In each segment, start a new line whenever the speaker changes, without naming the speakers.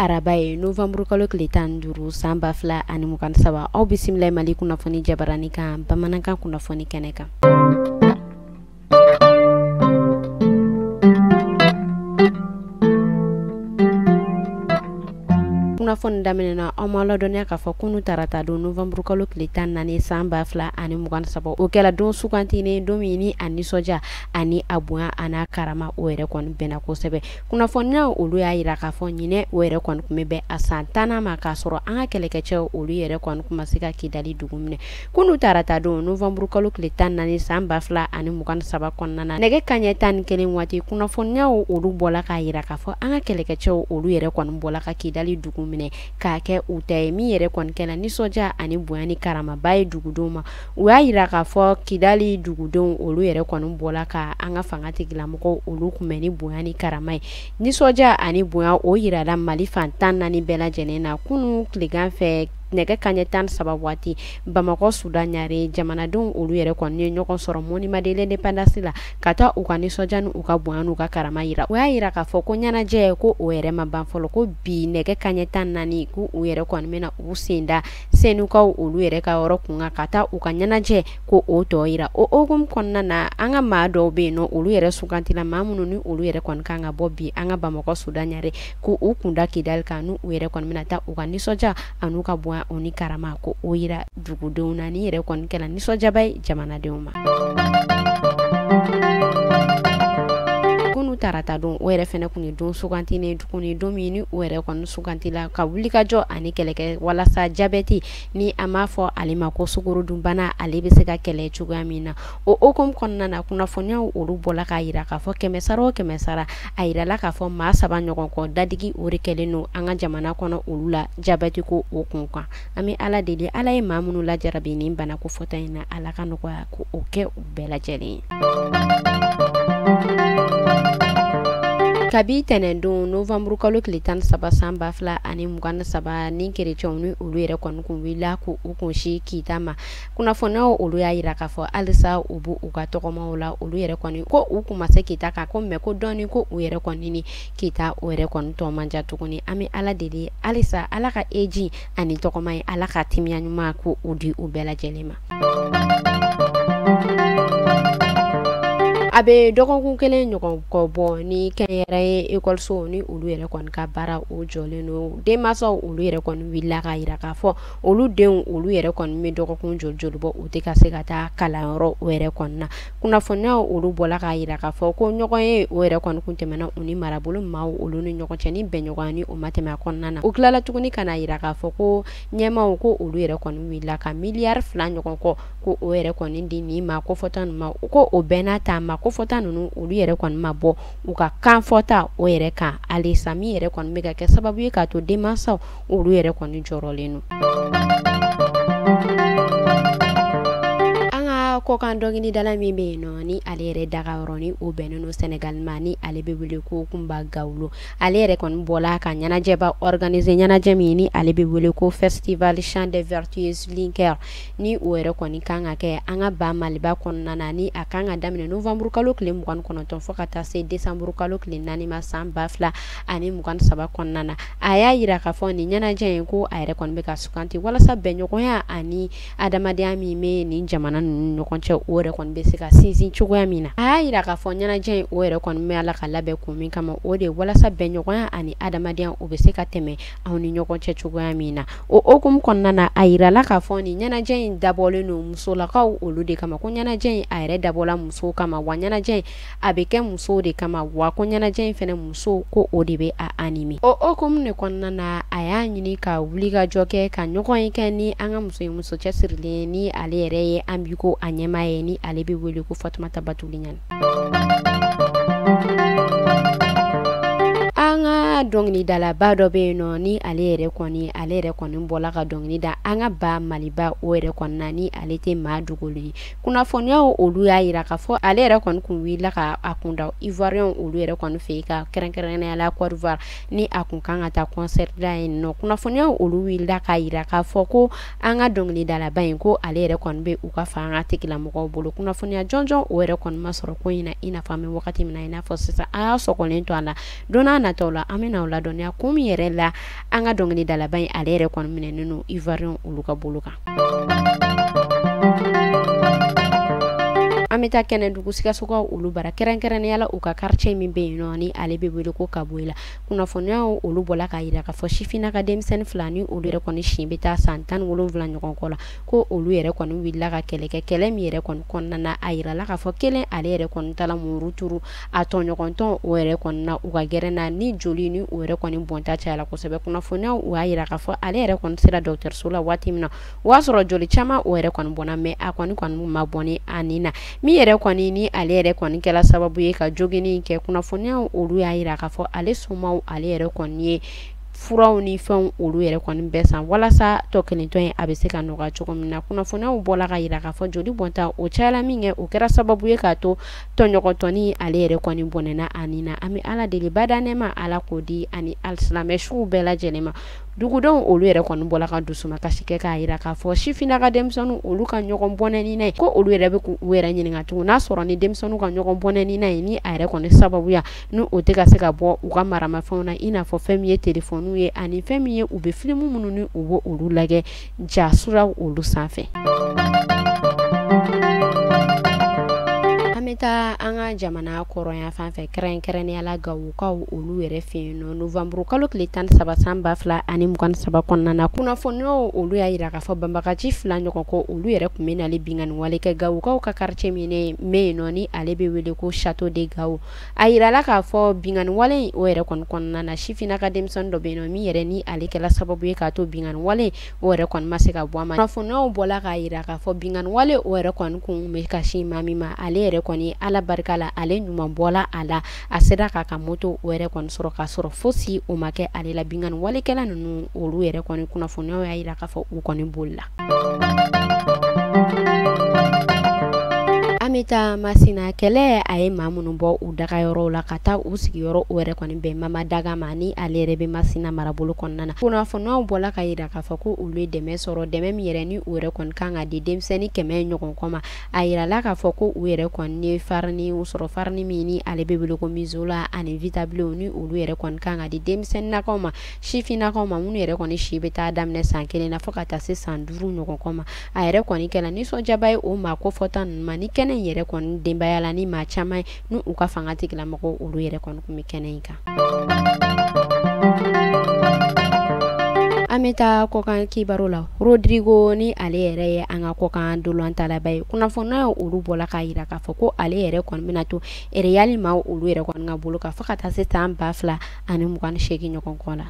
Araba ye, novembre kalo tile 15 san 2023. Aw bisimila Mali kunnafoni jabarani kan, bamanankan kunnafoni kɛnɛ kan. Kunnafoni daminɛ na, aw ma ladɔnniya k'a fɔ kunu tarata don novembre kalo tile 14 san 2023, o kɛra don sugantinen, don min ni a nisɔndiya ani a bonya a n'a karama o yɛrɛ kɔni bɛnna kosɛbɛ. Kunnafoniyaw olu y'a yira k'a fɔ ɲinɛ o yɛrɛ kɔni tun bɛ bɛn a san 10nan ma, k'a sɔrɔ an ka kɛlɛkɛcɛw olu yɛrɛ kɔni tun ma se ka Kidali dugu minɛ. Kunu tarata don novembre kalo tile 14 san 2023 kɔnɔna na, nɛgɛ kanɲɛ 11 waati, kunnafoniyaw olu bɔla k'a yira k'a fɔ an ka kɛlɛkɛcɛw olu yɛrɛ kɔni bɔla ka Kidali dugu minɛ k'a kɛ u ta ye, min yɛrɛ kɔni kɛra nisɔndiya ani bonya ni karamaba ye dugudenw ma. U y'a yira k'a fɔ Kidali dugudenw olu yɛrɛ kɔni bɔla ka an ka fanga tigilamɔgɔw olu kunbɛn ni bonya ni karama ye. Nisɔndiya ani bonya o yirala Mali fan 14 bɛɛ lajɛlen na kunu tilegan fɛ nɛgɛ kanɲɛ 13 waati, Bamakɔ Sudan Ɲare jamanadenw olu yɛrɛ kɔni ye ɲɔgɔn sɔrɔ monument de l'indépendance la ka taa u ka nisɔndiya ni u ka bonya n'u ka karama yira. U y'a yira k'a fɔ ko ɲɛnajɛ ko o yɛrɛ ma ban fɔlɔ, ko bi nɛgɛ kanɲɛ 14 ko u yɛrɛ kɔni bɛna u sen da Senukaw olu yɛrɛ ka yɔrɔ kun kan ka taa u ka ɲɛnajɛ ko o tɔ yira. O hukumu kɔnɔna na, an ka maa dɔw bɛ yen nɔ, olu yɛrɛ sugantila maa minnu ni olu yɛrɛ kɔni kan ka bɔ bi an ka Bamakɔ Sudan Ɲare k'u u kunda Kidali kan, n'u yɛrɛ kɔni bɛna taa u ka nisɔndiya an'u ka bonya o ni karama ko o yira dugudenw na. Ni yɛrɛ kɔni kɛra nisɔndiyaba ye jamanadenw ma. Kunu tarata don o yɛrɛ fɛnɛ kun ye don sugantinen tuguni, don min ni o yɛrɛ kɔni sugantila ka wulikajɔ ani kɛlɛkɛ walasa jabɛti ni an b'a fɔ ale ma ko sukorodunbana, ale bɛ se ka kɛlɛ cogoya min na. O hukumu kɔnɔna na, kunnafoniyaw olu bɔla k'a yira k'a fɔ kɛmɛ sara o kɛmɛ sara, a yirala k'a fɔ maa 3 ɲɔgɔn kɔ dadigi o de kɛlen don an ka jamana kɔnɔ olu la jabɛti ko o kun kan. An bɛ Ala deli, Ala ye maa minnu lajarabi nin bana ko fɔta in na, Ala ka nɔgɔya ko o kɛ u bɛɛ lajɛlen ye. Kabi tɛnɛndon novembre kalo tile 13 san 2023 ni kerecɛnw ni olu yɛrɛ kɔni kun wulila k'u kunsi Kita ma, kunnafoniyaw olu y'a yira k'a fɔ halisa u b'u u ka tɔgɔmaw la, olu yɛrɛ kɔni ko u kun ma se Kita kan ko mɛ ko dɔɔni ko u yɛrɛ kɔni ni Kita o yɛrɛ kɔni tɔ man ja tuguni. An bɛ Ala deli halisa Ala ka eji ani tɔgɔma ye, Ala ka timiya ɲuman ko o di u bɛɛ lajɛlen ma. A bɛ dɔgɔkun kelen ɲɔgɔn kɔ bɔ ni kɛnyɛrɛye ekɔlisow ni olu yɛrɛ kɔni ka baara o jɔlen don. Denmansaw olu yɛrɛ kɔni wulila k'a yira k'a fɔ olu denw olu yɛrɛ kɔni bɛ dɔgɔkun joli joli bɔ u tɛ ka se ka taa kalanyɔrɔ o yɛrɛ kɔni na. Kunnafoniyaw olu bɔla k'a yira k'a fɔ ko ɲɔgɔn ye o yɛrɛ kɔni kun tɛmɛna u ni marabolo maaw olu ni ɲɔgɔn cɛ ni bɛnɲɔgɔnya ni o ma tɛmɛ a kɔnɔna na. U tilala tuguni ka na yira k'a fɔ ko ɲɛmaaw ko olu yɛrɛ kɔni wulila ka miliyari 2 ɲɔgɔn kɔ ko o yɛrɛ kɔni di nin maa kofɔta ninnu ma, ko o bɛɛ n'a ta maa kofɔta ninnu olu yɛrɛ kɔni ma bɔ u ka kan fɔta o yɛrɛ kan halisa, min yɛrɛ kɔni bɛ ka kɛ sababu ye k'a to denmansaw olu yɛrɛ kɔni jɔrɔlen don. An ka kɔkan dɔnkilidala min bɛ yen nɔ ni ale yɛrɛ dagayɔrɔ ni o bɛnnen don Senegal ma, ni ale bɛ wele ko Kumba Gawlo, ale yɛrɛ kɔni bɔla ka ɲɛnajɛba organiser, ɲɛnajɛ min ni ale bɛ wele ko Festival Chant des Vertueuses Linguère, ni o yɛrɛ kɔni kan ka kɛ an ka ba Maliba kɔnɔna na, ni a kan ka daminɛ novembre kalo tile 29 fo ka taa se décembre kalo tile 4 ma san 2023 kɔnɔna na. A y'a yira k'a fɔ nin ɲɛnajɛ in ko a yɛrɛ kɔni bɛ ka suganti walasa bɛnɲɔgɔnya ani adamadenya min bɛ nin jamana ninnu ɲɔgɔn cɛ o yɛrɛ kɔni bɛ se ka sinsin cogoya min na. A y'a yira k'a fɔ ɲɛnajɛ in o yɛrɛ kɔni bɛ ala ka labɛn kun min kama, o de ye walasa bɛnɲɔgɔnya ani adamadenya o bɛ se ka tɛmɛ anw ni ɲɔgɔn cɛ cogoya min na. O hukumu kɔnɔna na, a yirala k'a fɔ nin ɲɛnajɛ in dabɔlen don musolakaw olu de kama, ko ɲɛnajɛ in a yɛrɛ dabɔla musow kama, wa ɲɛnajɛ in a bɛ kɛ musow de kama, wa ko ɲɛnajɛ in fɛnɛ musow ko o de bɛ a animer. O hukumu de kɔnɔna na, a y'a ɲini ka wulikajɔ kɛ ka ɲɔgɔn ye kɛ ni an ka muso ye, muso cɛsirilen ni ale yɛrɛ ye an bi ko a ɲɛmaa ye, ni ale bɛ wele ko Fatumata Batuli Ɲane. An ka dɔnkilidalaba dɔ bɛ yen nɔ ni ale yɛrɛ kɔni bɔla ka dɔnkili da an ka ba Maliba o yɛrɛ kɔni na, ni ale tɛ maa dogolen ye. Kunnafoniyaw olu y'a yira k'a fɔ ale yɛrɛ kɔni kun wulila ka a kun da Ivoirien olu yɛrɛ kɔni fɛ yen, ka kɛrɛnkɛrɛnnenya la Côte d'Ivoire, ni a kun kan ka taa concert da yen nɔ. Kunnafoniyaw olu wulila k'a yira k'a fɔ ko an ka dɔnkilidalaba in ko ale yɛrɛ kɔni bɛ u ka fanga tigilamɔgɔw bolo. Kunnafoniya jɔnjɔn o yɛrɛ kɔni ma sɔrɔ ko in na, i n'a fɔ an bɛ wagati min na, i n'a fɔ sisan a y'a sɔgɔlen to a la. Don n'a nataw la an bɛna bɛna aw ladɔnniya kun min yɛrɛ la an ka dɔnkilidalaba in ale yɛrɛ kɔni minɛnen don Ivoirien olu ka bolo kan. An bɛ taa Kɛnɛdugu Sikasokaw olu bara, kɛrɛnkɛrɛnnenya la u ka quartier min bɛ yen nɔ ni ale bɛ wele ko Kaboyila. Kunnafoniyaw olu bɔla k'a jira k'a fɔ sifinna ka denmisɛnnin fila ni olu yɛrɛ kɔni si bɛ taa san 17 ɲɔgɔn kɔ la, ko olu yɛrɛ kɔni wulila ka kɛlɛ kɛ. Kɛlɛ min yɛrɛ kɔni kɔnɔna na, a yirala k'a fɔ kelen ale yɛrɛ kɔni taala muru turu a tɔɲɔgɔntɔn o yɛrɛ kɔni na u ka gɛrɛn na, ni joli ni o yɛrɛ kɔni bɔnta cayala kosɛbɛ. Kunnafoniyaw u y'a jira k'a fɔ ale yɛrɛ kɔni sera dɔgɔtɔrɔso la waati min na, o y'a sɔrɔ joli caman o yɛrɛ kɔni bɔnna, mais a kɔni ma bɔ ni a ni na. Min yɛrɛ kɔni ni ale yɛrɛ kɔni kɛla sababu ye ka joginni kɛ, kunnafoniyaw olu y'a jira k'a fɔ ale somaw ale yɛrɛ kɔni ye furaw ni fɛnw olu yɛrɛ kɔni bɛɛ san walasa tɔ kelentɔ in a bɛ se ka nɔgɔya cogo min na. Kunnafoniyaw bɔla ka jira k'a fɔ joli bɔnta o cayala min kɛ, o kɛra sababu ye k'a to tɔɲɔgɔntɔni ale yɛrɛ kɔni bɔnɛna a ni na. An bɛ Ala deli bada nɛɛma, Ala k'o di ani alisilamɛ suw bɛɛ lajɛlen ma. Dugudenw olu yɛrɛ kɔni bɔla ka dusumakasi kɛ k'a jira k'a fɔ sifinna ka denmisɛnninw olu ka ɲɔgɔn bɔnɛ ni ye, ko olu yɛrɛ bɛ k'u yɛrɛ ɲininka tugun n'a sɔrɔ ni denmisɛnninw ka ɲɔgɔn bɔnɛ ni ye ni a yɛrɛ kɔni sababuya ni o tɛ ka se ka bɔ u ka maramafɛnw na, i n'a fɔ fɛn min ye telefɔniw ye ani fɛn min ye u bɛ filimu minnu ni u b'o olu lajɛ ja siraw olu sanfɛ. An bɛ taa an ka jamana kɔrɔnya fan fɛ, kɛrɛnkɛrɛnnenya la Gawokaw olu yɛrɛ fɛ yen nɔ, novembre kalo tile 13 san 2023 kɔnɔna na, kunnafoniyaw olu y'a jira k'a fɔ banbagaci fila ɲɔgɔn kɔ olu yɛrɛ tun bɛ nali binkanni wale kɛ Gawokaw ka quartier min bɛ yen nɔ ni ale bɛ wele ko Château de Gao. A yirala k'a fɔ binkanni wale in o yɛrɛ kɔni kɔnɔna na, sifinna ka denmisɛnnin dɔ bɛ yen nɔ min yɛrɛ ni ale kɛla sababu ye k'a to binkanni wale o yɛrɛ kɔni ma se ka bɔ a ma. Kunnafoniyaw bɔla k'a jira k'a fɔ binkanni wale o yɛrɛ kɔni kun bɛ ka sin maa min ma, ale yɛrɛ kɔni Ala barika la ale ɲuman bɔla a la, a sera k'a ka moto o yɛrɛ kɔni sɔrɔ k'a sɔrɔ fosi o ma kɛ ale la. Binkanni walekɛla ninnu olu yɛrɛ kɔni kunnafoniyaw y'a jira k'a fɔ u kɔni bolila. An bɛ taa Masina. Kɛlɛ a ye maa minnu bɔ u dagayɔrɔw la ka taa u sigiyɔrɔ o yɛrɛ kɔni bɛn Mama Daga ma ni ale yɛrɛ bɛ Masina marabolo kɔnɔna na. Kunnafoniyaw bɔla ka jira k'a fɔ ko olu ye dɛmɛ sɔrɔ, dɛmɛ min yɛrɛ ni u yɛrɛ kɔni kan ka di denmisɛnnin 100 ɲɔgɔn kɔ ma. A yirala k'a fɔ ko u yɛrɛ kɔni ye farini sɔrɔ, farini min ni ale bɛ wele ko Mizola ani Vitabilenw ni olu yɛrɛ kɔni kan ka di denmisɛnninnakaw ma, sifinnakaw ma minnu yɛrɛ kɔni si bɛ taa daminɛ san 1 na fo ka taa se san 5 ɲɔgɔn kɔ ma. A yɛrɛ kɔni kɛla nisɔndiyaba ye o maa kofɔta ninnu ma ni kɛnɛ in yɛrɛ kɔni denbaya la ni maa caman ye ni u ka fanga tigilamɔgɔw olu yɛrɛ kɔni tun bɛ kɛnɛ in kan. An bɛ taa kɔkan kibaru la. Rodrigo ni ale yɛrɛ ye an ka kɔkan dolantalaba ye, kunnafoniyaw olu bɔla k'a jira k'a fɔ ko ale yɛrɛ kɔni bɛna to Real maaw olu yɛrɛ kɔni ka bolo kan fo ka taa se san 2028 ɲɔgɔn kɔ la.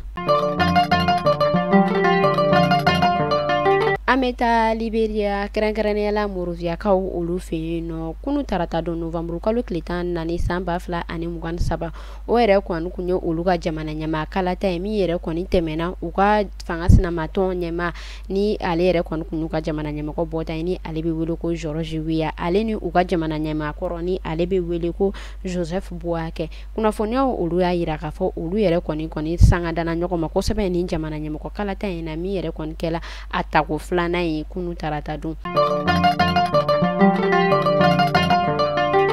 An bɛ taa Liberia, kɛrɛnkɛrɛnnenya la Monrovia-kaw olu fɛ yen nɔ, kunun tarata don novembre kalo tile 14 san 2023, o yɛrɛ kɔni kun ye olu ka jamana ɲɛmaa kalata ye min yɛrɛ kɔni tɛmɛna u ka fanga sinamatɔn ɲɛmaa ni ale yɛrɛ kɔni kun y'u ka jamana ɲɛmɔgɔ bɔta ye ni ale bɛ wele ko George Weah, ale ni u ka jamana ɲɛmaa kɔrɔ ni ale bɛ wele ko Joseph Boakai. Kunnafoniyaw olu y'a jira k'a fɔ olu yɛrɛ kɔni sanga danna ɲɔgɔn ma kosɛbɛ ni jamana ɲɛmɔgɔ kalata in na min yɛrɛ kɔni kɛla a tako filanan ye kunun tarata don.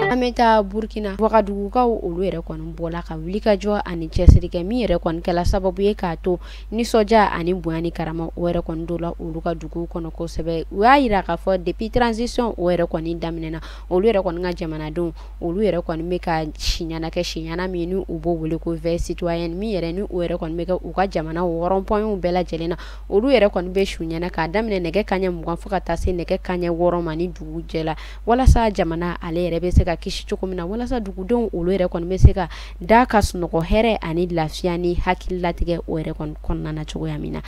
An bɛ taa Burkina, Wagadugukaw olu yɛrɛ kɔni bɔla ka wuli ka jɔ ani cɛsiri kɛ min yɛrɛ kɔni kɛla sababu ye k'a to nisɔndiya ani bonya ni karama o yɛrɛ kɔni donna olu ka dugu kɔnɔ kosɛbɛ. U y'a jira k'a fɔ depuis transition o yɛrɛ kɔni daminɛna, olu yɛrɛ kɔni ka jamanadenw olu yɛrɛ kɔni bɛ ka siɲana kɛ, siɲana min ni u b'o wele ko veille citoyenne, min yɛrɛ ni u yɛrɛ kɔni bɛ kɛ u ka jamana rond-pointw bɛɛ lajɛlen na. Olu yɛrɛ kɔni bɛ suɲana k'a daminɛ nɛgɛ kanɲɛ 20 fo ka taa se nɛgɛ kanɲɛ 6 ma ni dugu jɛla, walasa jamana ale yɛrɛ bɛ se ka kisi cogo min na, walasa dugudenw olu yɛrɛ kɔni bɛ se ka da ka sunɔgɔ hɛrɛ ani lafiya ni hakililatigɛ o yɛrɛ kɔni kɔnɔna na cogoya min na.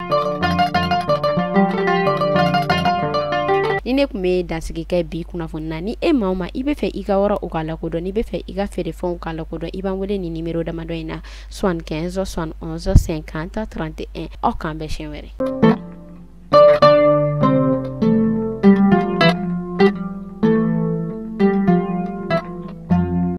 Ni ne tun bɛ dansigi kɛ bi kunnafoni na, ni e maa o maa i bɛ fɛ i ka yɔrɔ o ka lakodɔn, n'i bɛ fɛ i ka feerefɛnw ka lakodɔn, i b'an wele ni nimero damadɔ in na 75 71 50 31. Aw k'an bɛn siɲɛ wɛrɛ.